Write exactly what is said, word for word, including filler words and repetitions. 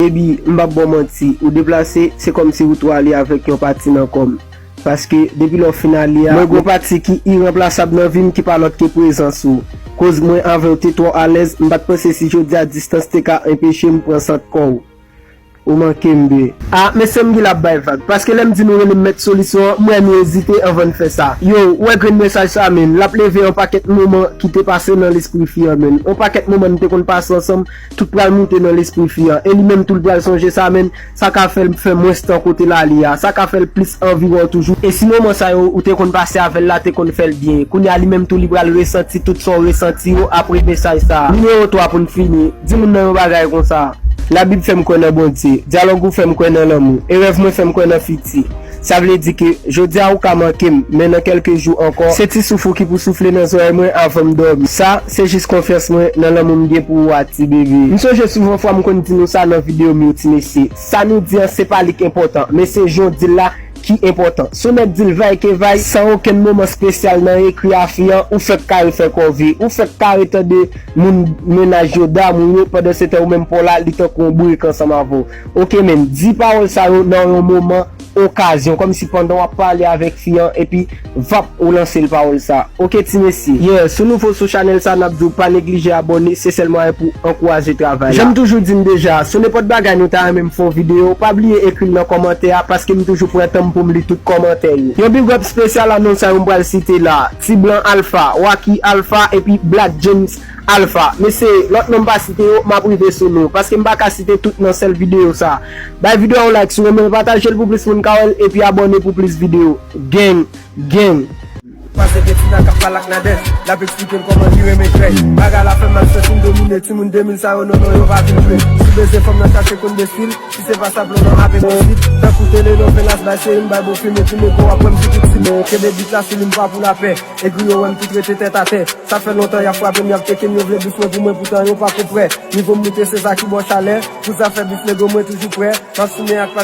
Baby, m p ap ba w manti, ou deplase, se kòmsi ou tou ale avèk yon pati nan kò m. Paske, depi lè w fin ale a, mwen gen yon pati ki iranplasab nan vi m ki pa lòt ke prezans ou. Koz mwen avè w te twò alèz, m pa t panse si jodi a distans te ka enpeche m pran sant kò w. Ou manke m, bebe. A, mesye m gen l ap bay vag. Paske lè m di nou rele m mèt solisyon an, m wè nou ezite anvan n fè sa. Yo, ou wè grenn mesaj sa, menn. L ap leve yon pakèt moman ki te pase nan lespri fi an, menn. Yon pakèt moman n te konn pase ansanm, tout pral moute nan lespri fi an. E li menm tou l pral sonje sa, menn. Sa ka fè l fè mwens tan kote l ale a. Sa ka fè l plis anvi wè w toujou. E si moman sa yo ou te konn pase avè l la te konn fè l byen, kounye a li menm tou li pral resanti tout sa w resanti yo apre mesaj sa a. Nimewo twa pou n fini, di moun nan yon bagay konsa. Labib fè m kwè nan Bondye, dyalòg ou fè m kwè nan lanmou, e rèv mwen fè m kwè nan fiti. Sa vle di ke jodi a ou ka manke m, men nan kèlke jou ankò, se ti souf ou ki pou soufle nan zòrèy mwen avan m dòmi. Sa, se jis konfyans mwen nan lanmou m gen pou ou a, ti bebe. M sonje souvan fwa m konn di nou sa nan videyo m yo, ti mesye. Sa nou di an, se pa li k enpòtan, men se jan w di l la ki enpòtan. Si w nèk di l vay ke vay, san okenn moman espesyal nan ekri a fi an, ou fèk kare fè kòve, ou fèk kare tande moun mennaj yo damou yo, pandan se tan ou menm pa w la, li tankou yon bourik ansanm avè w. Oke, menn, di pawòl sa yo nan yon moman okazyon, kòmsi pandan w ap pale avèk fi an, epi vap ou lanse l pawòl sa. Oke, ti mesye. Yeah, si w nouvo sou chanèl sa, n ap di w pa neglije abòne, se sèl mwayen pou ankouraje travay la. Jan m toujou di n deja, sou nenpòt bagay nou ta renmen m fè yon videyo, pa bliye ekri l nan kòmantè a, paske m toujou pran tan m pou m li tout kòmantè yo. Yon big up espesyal a nonm sa yo m pral site la, Ti Blan Alpha, Wacky Alpha, epi Black James Alpha. Mesye, lòt non m pa site yo, m ap rive sou nou, paske m pa ka site tout nan sèl videyo sa. Bay videyo a yon like si w renmen l, pataje l pou plis moun ka wè l, epi abòne pou plis videyo. Gang, gang. Pase gen Tina k ap pale ak Nadège, l ap eksplike l kòman li renmen krèy. Bagay la fè m mal, santi m domine, timoun de mil sa yo, non, non, yo pa vin jwe. Si bezwen fanm nan chache konn destil, si se pa sa plan nan ap enposib. Tankou telenovelas, bay seri m, bay bon fim, epi nèg w ap wè m sou tout sit. Kenbe bit la sou li, m pa pou lapè. Egri yo wè m tout rete tèt atè. Sa fè lontan y ap frape m, y ap tcheke m, yo vle bif mwen pou mwen, poutan yo pa ko prè. Nivo m moute, se sa ki ba w chalè. Pou zafè bif, nego mwen toujou prè. M ap simen ak